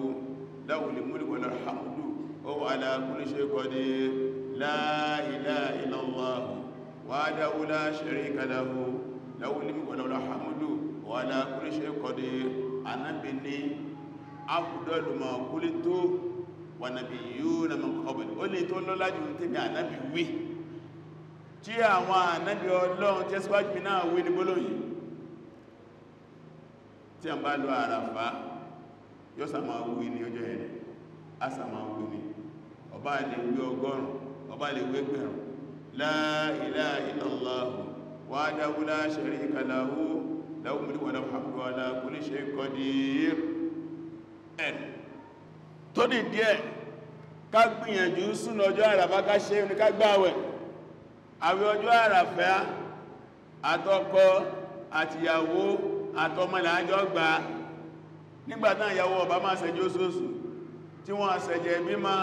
lahul mulku wa lahul hamdu wa huwa ala kulli shay'in qadir. La ilaha illallah wahdahu la sharika lahu lahul mulku wa lahul hamdu wa ala kulli shay'in qadir. Ànábì ní afdalu ma qultu wa nabiyyuna min qabli. Ó lè tó lọ́lá jù ní tèmi Ànábì wí, tí àwọn ànábì Ọlọ́run tí síwájú mi náà wí ní gbólóhùn yìí. Tí a bá lọ Àràfá yóò sá máa wí ní ọjọ́ ẹni, a sá máa wí ní ọba lè wí 100, ọba lè wí 1000. La ilaha illallah wahdahu la sharika lahu lahul mulku wa lahul hamdu wa ala kulli shay'in qadir. Ẹ̀ tó ní díẹ̀ ká gbìyànjú súnà ọjọ́ Àràfá, ká ṣe ní ká gbààwẹ̀. Àwẹ̀ ọjọ́ Àràfá àtọkọ àtìyàwó àtọmọ ìlàjọ́ gbà. Nígbàtá ìyàwó ọba máa ṣẹ̀jẹ̀ oṣooṣù, tí wọ́n ṣẹ̀jẹ̀ bímọ,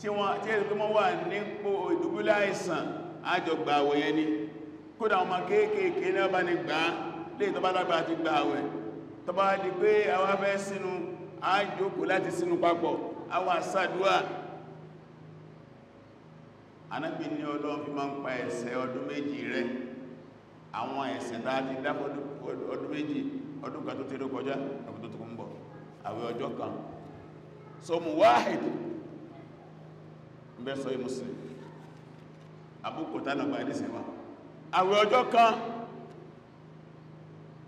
tí wọ́n tí èdè tó wà nípò ìdùbúlẹ̀ àìsàn, àjọ gbà àwẹ̀ yẹn ni. Kódà ọmọ kéékèèké ní ọba ní gbà lè tó bá lágbà ti gbà àwẹ̀. Tó bá di pé àwa fẹ́ sínú, a jókòó láti sínú papọ̀, àwa ṣàdúà. Ànábì ní Ọlọ́run fi máa ń pa ẹ̀ṣẹ̀ ọdún méjì rẹ́. Àwọn ẹ̀ṣẹ̀ tá ti dá ọdún méjì, ọdún kan tó ti ré kọjá, ọdún tó tún ń bọ̀, àwẹ̀ ọjọ́ kan. Sọmù wáhìd ń bẹ́ sọ Muslim, Abu Qatada gba ìdísìn wa. Àwẹ̀ ọjọ́ kan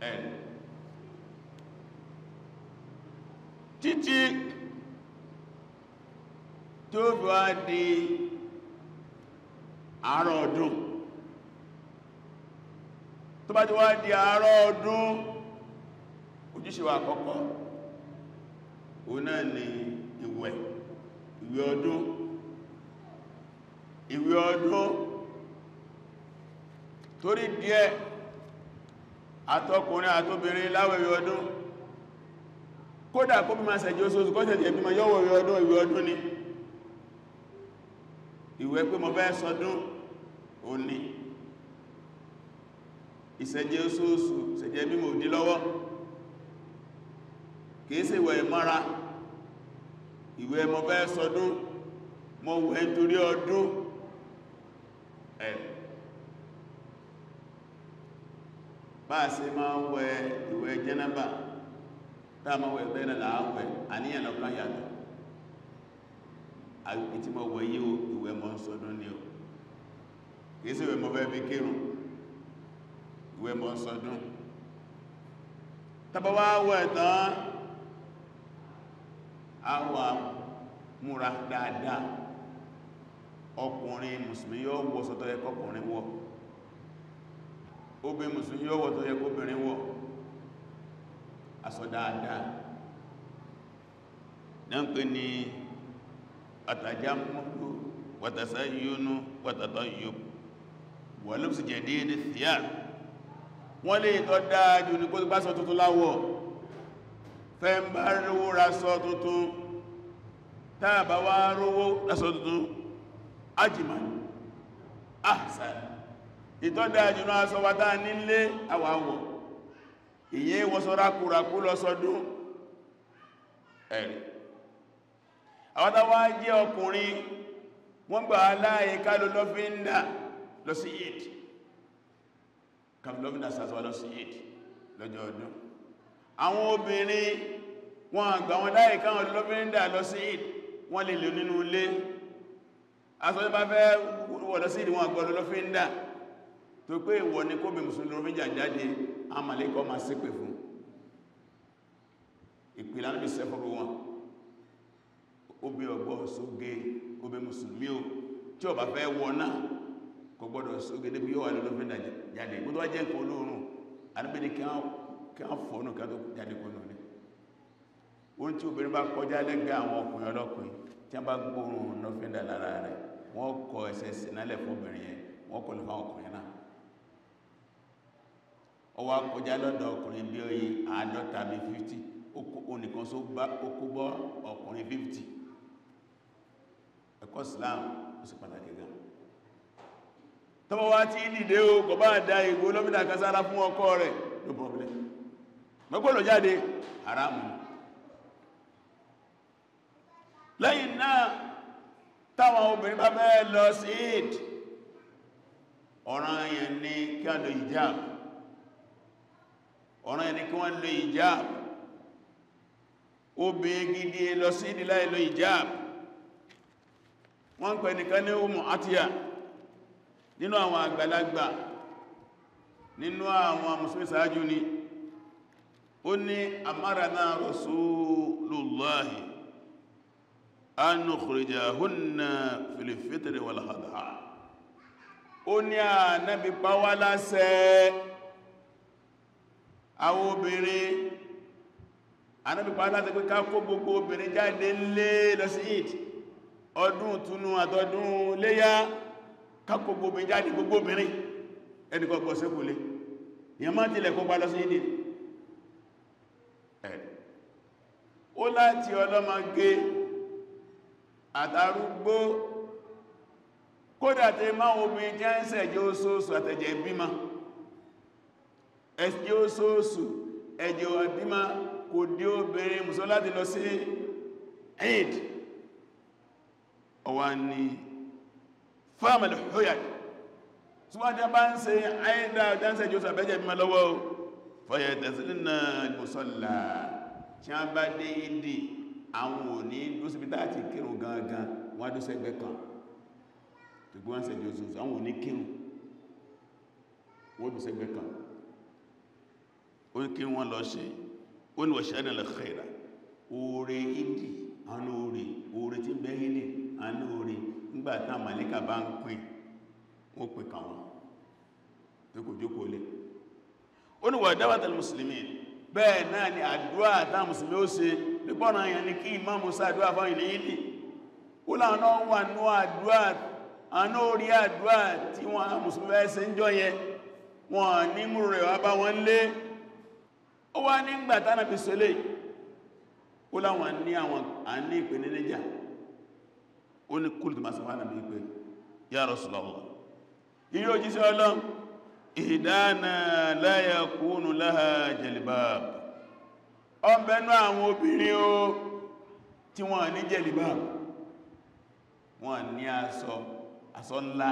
ẹ̀ títí tó fi wá di àárọ̀ ọdún. Tó bá ti wá di àárọ̀ ọdún, ojúṣe wa àkọ́kọ́ òun náà ni ìwẹ̀, ìwẹ̀ ọdún. Ìwẹ̀ ọdún torí díẹ̀ àtọkùnrin àtobìnrin láwẹ̀ ìwẹ̀ ọdún. Kódà kó bí máa ṣẹ̀jẹ̀ oṣooṣù, kó ṣẹ̀jẹ̀ bí máa yọ́wọ̀ ìwẹ̀ ọdún, ìwẹ̀ ọdún ni. Ìwẹ̀ pé mo fẹ́ sọdún òní. Ìṣẹ̀jẹ̀ oṣooṣù, ṣẹ̀jẹ̀ bí mo dí lọ́wọ́, kìí ṣe ìwẹ̀ ìmọ́ra. Ìwẹ̀ mo fẹ́ sọdún, mo wẹ̀ nítorí ọdún. Ẹ̀ bá ṣe máa ń wẹ̀ ìwẹ̀ jẹ́nàbà, tá máa wẹ̀ bẹ́ẹ̀ náà láàwẹ̀, àníyàn lọ́kàn yàtọ̀. Ìtí mọ́ wẹ̀ yíò, ìwẹ̀ mọ́ sọdún ni o, kìí ṣe ìwẹ̀ mọ́ fẹ́ fi kírun, ìwẹ̀ mọ́ sọdún. Tàbá wá wẹ̀ tán, a wà múra dáadáa. Ọkùnrin mùsùlùmí yóò wọ aṣọ tó yẹ kọkùnrin wọ̀, obìnrin mùsùlùmí yóò wọ tó yẹ kóbìnrin wọ̀, aṣọ dáadáa náà ń pè ní àtàjámúlù wàtàsáyúnú wàtàtọ́yù wàlúùsì jẹ̀dídì thiyab. Wọ́n lè tọ́ dáájú ní kó tó bá sọ tuntun láwọ̀. Fẹ́ ń bá rówó rasọ tuntun, táàbá wá rówó rasọ tuntun, ajiman ahsan. Ìtọ́ dáájú náà sọ wátá nílé àwàwọ̀, ìyẹ́ wọ́sọ rákúrakú lọ sọdún. Ẹ̀rì àwọn tàwà jẹ́ ọkùnrin, wọ́n gbà aláyé ká lọ lọ́fíndà lọ sí Eid, kàfilọ́fíndà sàtọ́wà lọ sí Eid lọ́jọ́ ọdún. Àwọn obìnrin wọ́n àgbà wọn láyé káwọn lọ́fíndà lọ sí Eid, wọ́n lè lò nínú ilé. Aṣọ tó bá fẹ́ wọ̀ lọ sí Eid, wọ́n àgbà lọ́fíndà, tó pé ìwọ ni kó bí mùsùlùmí lọ́fíndà jáde, àmàlẹ́kọ́ máa ṣépè fún ìpìlẹ̀ níbi sẹ́fọ́rọ̀ wọn. Obi ọgbọ́ sóge, obi mùsùlùmí o, tí ó bá fẹ́ wọ náà kò gbọ́dọ̀ sóge débi yóò wà lọ́fíndà jáde. Gbogbo wá jẹ́ nǹkan olóòrùn, àdúgbẹ́ ní kí kí wọ́n fọ́nù kí wọ́n tó jáde kónú ní. Wọ́n tí obìnrin bá kọjá lẹ́gbẹ̀ẹ́ àwọn ọkùnrin ọlọ́kùnrin tí wọ́n bá gbóòrùn lọ́fíndà lára rẹ̀, wọ́n kọ ẹsẹ̀ sínálẹ̀ fún obìnrin yẹn, wọ́n kọ lè fún ọkùnrin náà. Ó wá kọjá lọ́dọ̀ ọkùnrin bí i 50 bí 50, ó nìkan só bá ó kó bọ́ ọkùnrin 50. Ẹ̀kọ́ Islam ó sì pàtàkì gan. Tọ́bọ̀ wá tí dìde o, kò bá dá ìgò lọ́fíndà kan sára fún ọkọ rẹ̀, no problem. Mọ́kànlọ̀ jáde, haramu. Lẹ́yìn náà, táwọn obìnrin bá fẹ́ lọ sí Eid, ọ̀ranyàn ni kí wọ́n lo hijab. Ọ̀ranyàn ni kí wọ́n lo hijab. Obìnrin gidi lọ sí Eid láì lo hijab. Wọ́n pè nìkan ní Umu Atiya, nínú àwọn àgbàlagbà, nínú àwọn mùsùlùmí ṣáájú ni. Ó ní amarana Rasulullahi an nukhrijahunna fil fitri wal adha. Ó ní Ànábì pa wá láṣẹ àwọn obìnrin, Ànábì pa wá láṣẹ pé ká kó gbogbo obìnrin jáde lé lọ sí Eid, ọdún túnú àtọdún léyá, ká kó gbogbo obìnrin jáde, gbogbo obìnrin, ẹnìkan gbọ́ sẹ́kùlé, ìyẹn má tilẹ̀ kó pa lọ sí Eid. Ó láti ọlọ́mọge àtàrúgbó, kódà tí máa obìnrin jẹ́ ń ṣẹ̀jẹ̀ oṣooṣù àtẹ̀jẹ̀ ìbímọ, ẹ̀jẹ̀ oṣooṣù ẹ̀jẹ̀ ìbímọ kò dí obìnrin mùsùlùmí láti lọ sí Eid. Ọwá ni fáàmìlì huyad tí wọ́n jẹ́ bá ń ṣe àìdá ọjọ́ ń ṣẹ̀jẹ̀ oṣooṣù àbẹ́jẹ̀ ìbímọ lọ́wọ́ fọyẹ̀tẹ̀sílẹ̀ mùsọ́lá, tí wọ́n bá dé ìdí àwọn òní dúsíbítà àti kírun gangan, wọ́n dúsẹ́gbẹ́ kan tó gbọ́n ṣẹ̀jẹ̀ oṣooṣù, àwọn òní kírun, wọ́n dúsẹ́gbẹ́ kan. Ó ní kí wọ́n lọ ṣe, ó ní wọ̀ṣẹ́ lè khayra, oore ìdí, àánú oore, oore tí ń bẹ ìdí, àánú oore, nígbàtá màlíkà bá ń pín, wọ́n pè kàn wọ́n tó kò jókòó lé. Ó ní wà dáwàtàl muslimin, bẹ́ẹ̀ náà ni àdúrà tá mùsùlùmí ó ṣe nípọ̀nà èèyàn ní kí ìmáàmù ṣàdúrà fáwọn ilẹ̀ ìdí. Ó láwọn náà wà ní àdúrà, àánú orí àdúrà tí wọ́n mùsùlùmí ṣe ń jọ yẹn, wọ́n ní mú rẹ̀ wá bá wọn lé. Ó wá nígbà tánà fi sọlé, ó láwọn ní àwọn àní ìpèníjà. Ó ní kúlù tó máa sọ fánà bí pé ya Rasulullah, ìrí òjíṣẹ́ Ọlọ́run, ìdána la yakunu laha jalbab. Ọ̀bẹ̀nú àwọn obìnrin o tí wọ́n ní jalbab, wọ́n ní aṣọ, aṣọ ńlá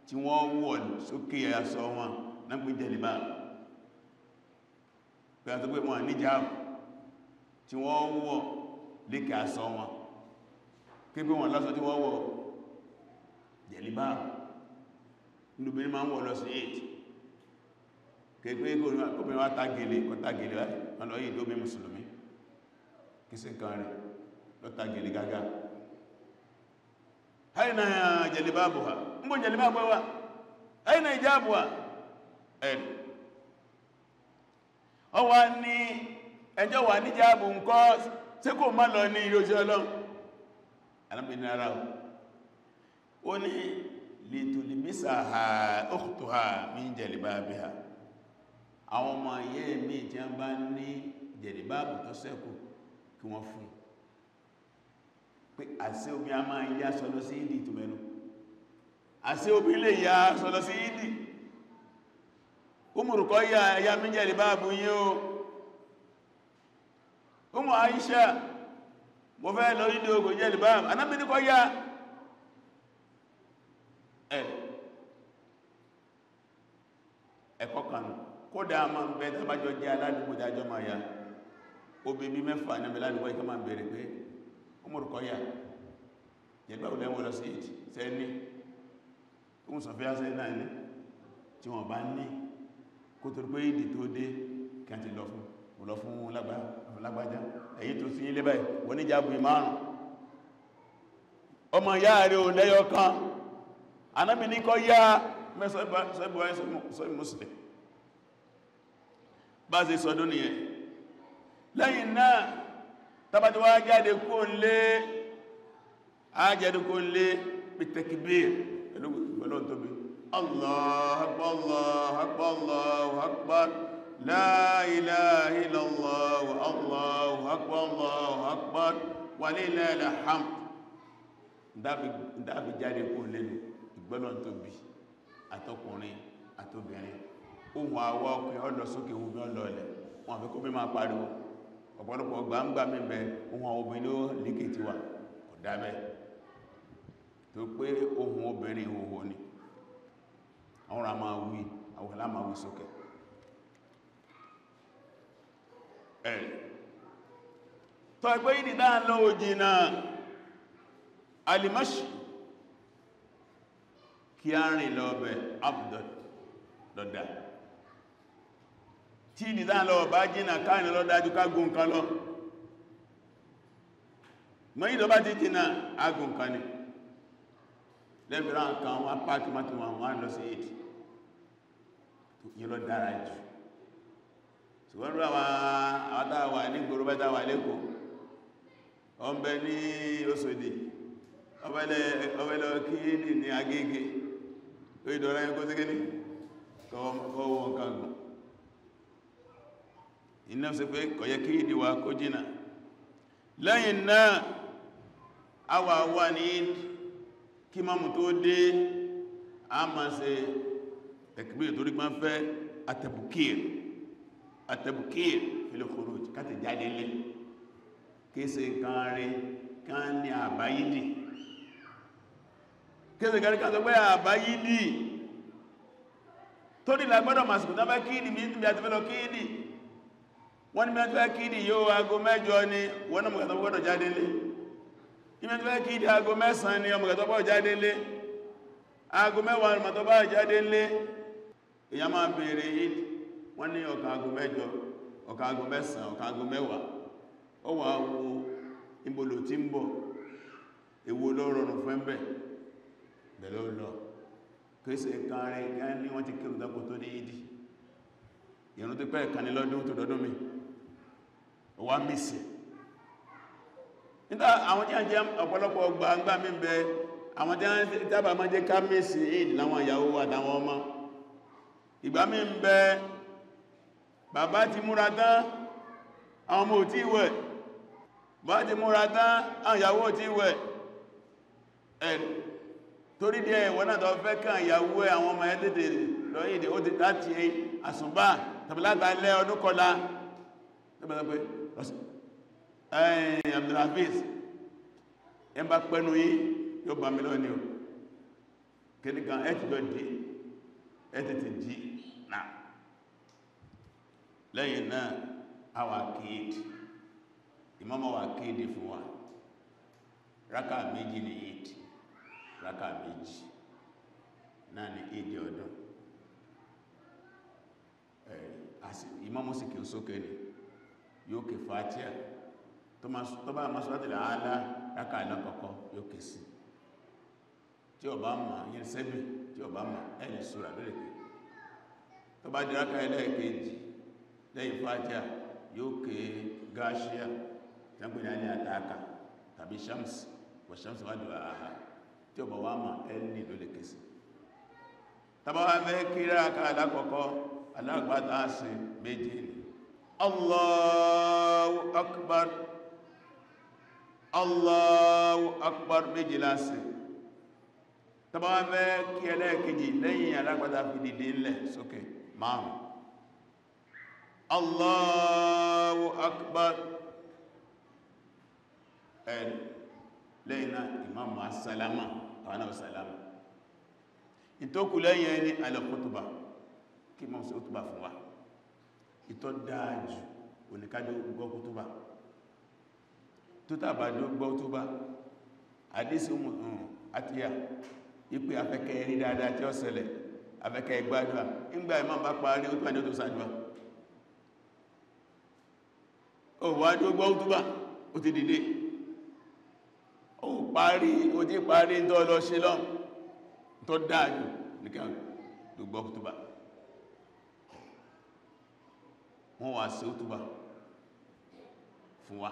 tí wọ́n wọ̀ sókè aṣọ wọn náà pé jalbab, pẹ̀lú pé wọ́n ní jáàbù tí wọ́n wọ̀ lékè aṣọ wọn, kí pé wọ́n lásọ tí wọ́n wọ̀ jalbab lóbìnrin máa ń wọ̀ lọ sí 8. Kèpé kóbìnrin wá tagèlè kọ tagèlè wọ́n lọ yìí dóbi mùsùlùmí kí sí nǹkan rẹ̀ lọ tagèlè gágá. Aina jalibabuha, mbò jalibabu wá, aina hijabuha. Ẹ̀rì ọ wá ní ẹjọ́ wà ní jáàbù ńkọ́, ṣé kò má lọ ní ilé ojú Ọlọ́run? Alábìnrin ara ó ní litulibisaha ukhtuha min jalibabiha. Àwọn ọmọ ayé mi tí a bá ní jẹ̀lìbáàbù tó ṣẹ́kù kí wọ́n fún pé àṣẹ omi a máa yá sọ lọ sí ìdí tó mẹ́nu, àṣẹ omi lè yá sọ lọ sí ìdí. Umurukọ yá ya min jẹ̀lìbáàbù yí o. Umu Aisha, mo fẹ́ lọ ìdí ogun jẹ̀lìbáàbù, Ànábì ní kó yá. Ẹ̀kọ́ kan kódà máa ń bẹ tàbájọ jẹ́ aládùúgbò dájọ́ máa ya obì bí mẹ́fà ní aládùúgbò ikẹ́ máa bẹ̀rẹ̀ pé Umurukọ yà jẹ̀lúbà lẹ́wọ́ lọ sí ìtì sẹ́ni tó ń sọ̀fẹ́ sẹ́ náà ní tí wọ́n bá ní kó tó pé ìdí tó dé kí a ti lọ fún lọ fún lágbájá èyí tó sí ilé báyìí wọ́n ní jábù márùn ọmọ ìyá rẹ̀ ò lẹ́yọ kan. Ànábì ní kó yá mẹ́sọ̀ Muslim. Bá ṣe sọdún nìyẹn. Lẹ́yìn náà tàbátí wá jáde kó ń lé, ájáde kó ń lé bí tẹkibir pẹ̀lú tóbi. Allahu akbar, Allahu akbar, Allahu akbar, la ilaha illallah, Allahu akbar, Allahu akbar, wa lillahil hamd. Dábí jáde kó lẹ́nu ìgbọ́lọ́n tóbi, àtọkùnrin àtobìnrin, ohun àwọ ọkùnrin ọlọ sókè, ohun ọlọ́ọ̀lẹ̀, wọn àfi kó bí máa pariwo. Ọ̀pọ̀lọpọ̀ gbangba mẹ́bẹ̀ ohun àwọn obìnrin ó lékè tí wà kò dábẹ́ tó pé ohun obìnrin ìhòhò ni àwọn ará máa wí, àwọn ará máa wí sókè. Ẹ̀ tó ẹgbẹ́ ìdí dáa lọ òjìnà alimashi kí a rìn lọ bẹ̀ abdul lọ́dá tí ìdí dáa lọ bá jìnà káàrin lọ́dájú ká gùn kan lọ. Mọ́ ìdọ́ bá ti jìnà agùn kan ni lẹ́bìrán kan wọ́n pàkí mọ́tí wọn wọ́n lọ sí èdè yìí lọ dára jù. Ṣùgbọ́n rú àwọn àtàwà ní gbòrò bẹ́ta wà lẹ́kọ̀ọ́, ọmọbẹ ní Òṣòdì, ọbẹ̀lẹ̀ kíìdì ní Agége, ìdọ̀rọ̀ ẹ̀kọ́ sí kíní kọwọ́ nǹkan gùn. Iná sí pé kò yẹ kíìdì wa kó jìnà. Lẹ́yìn náà a wà wà ní kí mọ́mù tó dé, a máa ṣe tẹ̀kbír torí pé wọ́n fẹ́ àtẹ̀bùkír, àtẹ̀bùkír fil khuruj, káti jáde lé kéèsè nǹkan rí ká ní àbáyídì, kéèsè nǹkan rí ká sọ pé àbáyídì tó dì lágbọ́dọ̀ màsìkò tán fẹ́ kíìdì mi àti fẹ́ lọ kíìdì. Wọ́n ní mi àti fẹ́ kíìdì yóò aago 8 ni wọ́n náà mọ̀kàtà gbọ́dọ̀ jáde lé. Ìmẹ́ tó fẹ́ kíìdì aago 9 ni ọmọkàtà gbọ́dọ̀ jáde lé. Aago 10 ọmọ tó bá jáde lé. Èyàn máa bèèrè ìdí, wọ́n ní ọ̀kan aago 8, ọ̀kan aago 9, ọ̀kan aago 10. Ó wà wo ìbòlò tí ń bọ̀, èwo ló rọrùn fún ẹ̀bẹ̀ bẹ̀rẹ̀ ó lọ. Kìí kan rẹ̀ kan ní wọ́n ti kírun dákò tó ní ìdí. Ìrun tó pẹ́ ìkànnì lọ́dún tó dọ́dún mi, ó wá mísì. Nígbà àwọn tí a jẹ́ ọ̀pọ̀lọpọ̀ gbangba mi bẹ, àwọn tí a tábà máa jẹ́ ká mísì ìdí láwọn ìyàwó àtàwọn ọmọ. Ìgbà mi ń bẹ, bàbá ti múra tán, àwọn ọmọ ò tí wẹ̀. Bàbá ti múra tán, àwọn ìyàwó ò tí wẹ̀. Ẹ̀ torí díẹ̀ ìwọ náà tó fẹ́ kàn ìyàwó ẹ̀ àwọn ọmọ ẹ̀ tètè lọ ìdí ó ti láti àsùnbà tàbí látàlẹ́ ọdún kọlá. Ẹ̀yìn Abdulhafiz, ẹ bá pẹ́nu yí yóò bá mi lọ ní o. Kìníkan ẹ ti lọ dí, ẹ tètè jí náà. Lẹ́yìn náà, a wà kéèdì, ìmáàmù wà kéèdì fún wa. Rákà 2 ní ìdí, rákà 2 náà ní ìdí ọdún. Ìmáàmù sì kí ó sókè ní, yóò kè Fátíà, tó bá masọ́tìlẹ̀ àálá rákà alákọ̀ọ́kọ́ yóò kè sí. Tí ó bá mọ̀ yẹn sẹ́bì, tí ó bá mọ̀ ẹni súra lórí pé tó bá di rákà ẹlẹ́ẹ̀kejì lẹ́yìn Fátíà yóò kè Gáṣíà tẹ́gbẹ̀rẹ̀ alẹ́ àtàkà tàbí Shams wà Shams wà dùn àhà. Tí ó bá wá mọ̀ ẹni ló lè kè sí. Tàbá wá fẹ́ kí rákà alákọ̀ọ́kọ́ alágbàtà sí 2 ni. Allahu akbar, Allahu akbar 2 lásì. Tàbá wá fẹ́ kí ẹlẹ́ẹ̀kejì lẹ́yìn alágbàtà fi dìde ńlẹ̀ sókè 5. Allahu akbar. Ẹ̀ lẹ́yìn náà ìmáàmù asálàmà, àwọn náà sálàmà. Ìtókù lẹ́yìn ẹni al-khutba, kí mọ́ sí khutba fún wa. Ìtọ́ dáájú oníkájọ́ gbọ́ khutba. Tó tàbá gbọ́ khutba, àdísí àtíyà, ipé afẹ́kẹ́ rí dáadáa tí ó ṣẹlẹ̀, afẹ́kẹ́ gbádùá. Ìgbà ìmáàmù bá parí khutba ní ó tó sàdúwà. Ó wá dó gbọ́ khutba, ó ti dìde. Ó parí, ó ti parí tó lọ ṣe lọ. Tó dájú ní kí gbọ́ khutba. Wọ́n wá sí útúbà fún wa.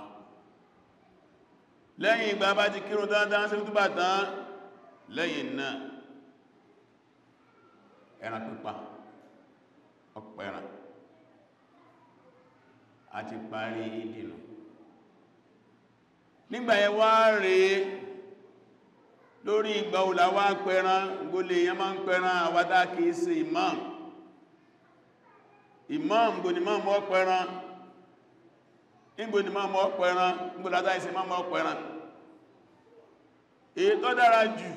Lẹ́yìn ìgbà bá ti kírun tán sí útúbà tán, lẹ́yìn náà ẹran pípa, ọ̀pọ̀ ẹran, àti parí ìdìnà. Nígbà yẹn wá rèé lórí ìgbà òlà wá pẹran, gbólé èyàn máa ń pẹran àwádá kìí ṣe imam. Imam gbò ní máa mọ́ pẹran, ìgbò ní máa mọ́ pẹran, ìgbò látà ìsẹ máa mọ́ pẹran. Èyí tó dára jù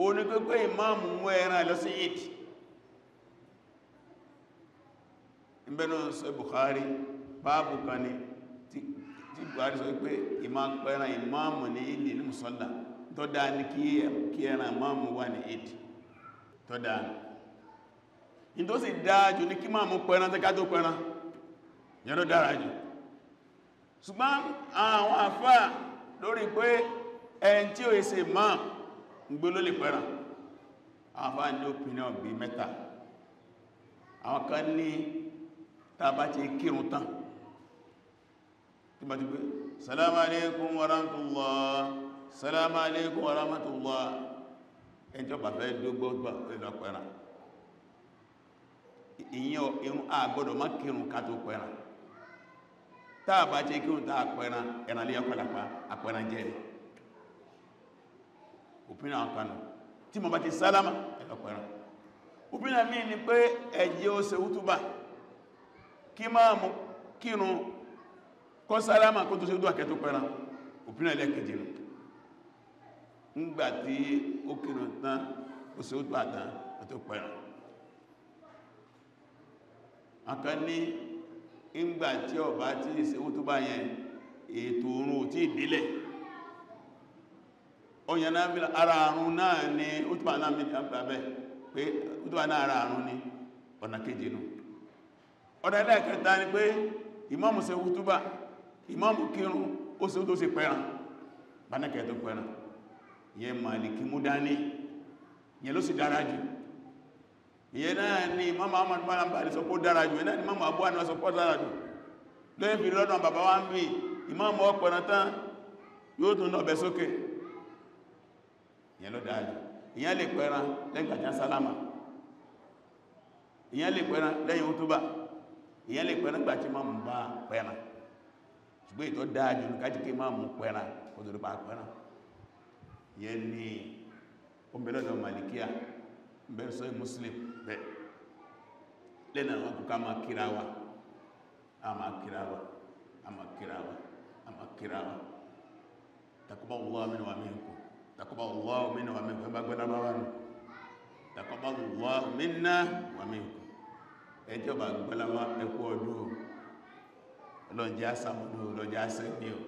ó ní pé imam mú ẹran lọ sí Eid. Ìbẹ̀nà sọ Bukhari báàbù kan ni tí Bukhari sọ pé ìmá pẹran imam ní Eid ní musalla. Tó dáa ní kí ẹran ìmáàmù wà ní Eid, tó dáa ní tó sì dáa jù ní kí máàmù pẹran tẹ́ká tó pẹran, yẹn ló dára jù. Ṣùgbọ́n àwọn àfáà lórí pé ẹn tí ó ṣe máa ń gbé ló lè pẹran, àwọn àfáà ní opinion bí mẹ́ta. Àwọn kan ní tá bá ti kírun tán, tí bá ti pé salamu alaikum wa rahmatullah, salamu alaikum wa rahmatullah, ẹjọ́ bà fẹ́ dógbó ìlọ pẹran. Ìyẹn irun àgbọ́dọ̀ má kírun ká tó pẹran. Táà bá jẹ́ kírun táà pẹran, ẹran lè ọpàlàpá àpẹran jẹ́ ni òpin àwọn kanù. Tí mo bá ti sálámà ẹ̀lọ pẹran. Òpin àmì ni pé ẹjẹ́ ó ṣe útúbà kí máa mú kírun kó sálámà kó tó ṣe útúbà kẹ́ tó pẹran. Òpin ẹlẹ́kejì nù. Ńgbàtí ó kírun tán, ó ṣe útúbà tán, ó tó pẹran. Àkan ní ìgbà tí ọba tí ìṣe útúbà yẹn, ètò oorun ò tí ìdílẹ̀, ọ̀yàn náà fi ara àrùn náà ni útúbà náà mi àbẹ́ pé útúbà náà ara àrùn ni. Ọ̀nà kejì nù. Ọ̀nà ẹlẹ́ẹ̀kẹta ni pé ìmáàmù ṣe útúbà, ìmáàmù kírun, ó ṣe tó ṣe pẹran, bánákẹ́ tó pẹran. Ìyẹn Màlìkí mú dání, ìyẹn ló sì dára jù. Ìyẹn náà ni Imam Ahmad bin Hanbal sọ pé ó dára jù, ìyẹn náà ni Imam Abu Hanifa sọ pé ó dára jù. Lóyìn fi lọ́dọ̀ bàbá wa ń bí Imam ọpẹran tán, yóò tún náà bẹ sókè. Ìyẹn ló dára jù. Ìyẹn lè pẹran lẹ́yìn gbàjá sálámà, ìyẹn lè pẹran lẹ́yìn útúbà, ìyẹn lè pẹran gbà tí máa mú bá pẹran. Ṣùgbọ́n ìtọ́ dáa jù ní kájíkí máa mú pẹran kó tó dípa pẹran. Ìyẹn ni ó ń bẹ lọ́dọ̀ Màlìkíà, bẹ́ẹ̀ sọ Muslim bẹ́ẹ̀. Lẹ́nà àwọn kùká máa kíra wa, a máa kíra wa, a máa kíra wa, a máa kíra wa. Taqabbalallahu minna wa minkum, taqabbalallahu minna wa minkum, ẹgbà gbẹ́lá bá wà nù. Taqabbalallahu minna wa minkum. Ẹjọ́ bá gbẹ́lá wá ẹkú ọdún, ọlọ́njẹ́ àsàmọ́dún, ọlọ́njẹ́ àsẹ́mí o.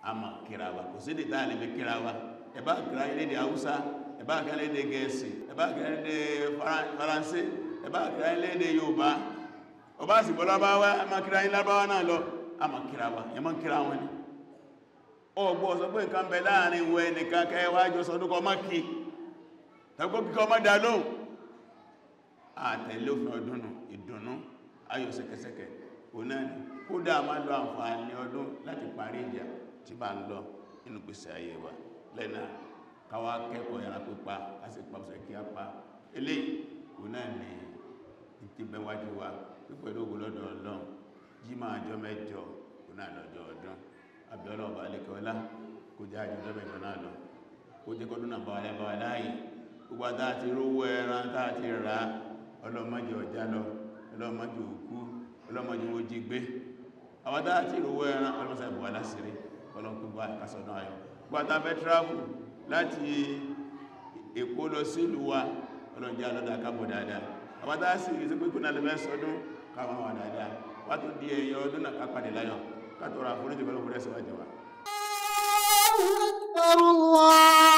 A máa kíra wa, kò sí ní táà lè fi kíra wa. Ẹbá kíra ilé Haúsá, ẹbá kíra lédè Gẹ̀ẹ́sì, ẹbá kíra lédè Faransé, ẹbá kíra lédè Yorùbá, ọba sì bọ́ Lárúbáwá, ẹ máa kíra yín Lárúbáwá náà lọ. A máa kíra wa, ẹ máa kíra wọn ni. Ọgbọ́ sọ pé nǹkan bẹ láàrin ìwọ ẹnìkan kẹwàá jọ sọdún kọ má kí, tàbí kíkọ má dá lóhùn. Àtẹ̀lé òfin ọdún nù, ìdùnnú ayọ̀ ṣẹ̀kẹ̀ṣẹ̀kẹ̀ òun náà ni. Kódà máa lọ àǹfààní ọdún láti parí ìjà tí bá ń lọ nínú gbèsè ayé wa. Lẹ́nà káwá kẹ́kọ̀ọ́ ẹran pípa, kásì pa ọ̀sẹ̀ kí á pa. Eléyìí òun náà ni ti bẹ́wájú wa pípẹ̀lú ògo lọ́dọ̀ Ọlọ́run. Jímọ̀ àjọ mẹ́jọ òun náà lọ́jọ́ ọdún. Àbí Ọlọ́run ọba alékẹ́ ọlá kó jẹ́ àjọ mẹ́jọ náà lọ, kó jẹ́ kọ́dún náà bá wa lẹ́bàá láàyè. Gbogbo àtà àti rówó ẹran tá àti rà, Ọlọ́run má jẹ́ ọjà lọ, Ọlọ́run má jẹ́ òkú, Ọlọ́run má jẹ́ owó jí gbé. Àwọn tá àti rówó ẹran, Ọlọ́run sàbò wà láṣìírí, Ọlọ́run kó bá kásọ̀nà ayọ̀. Gbogbo àtà fẹ́ travel láti Èkó lọ sí ìlú wa, Ọlọ́run jẹ́ alọ́dà kábọ̀ dáadáa. Àwọn tá sì rí sí pé kó náà lè fẹ́ sọdún, káwọn wà dáadáa. Wá tó di ẹ̀yọ ọdún náà ká pàdé láyọ̀, ká tọrọ àforíjì pẹ̀lú òfurufú ẹ̀sìn wájú wa. Akbar Allah.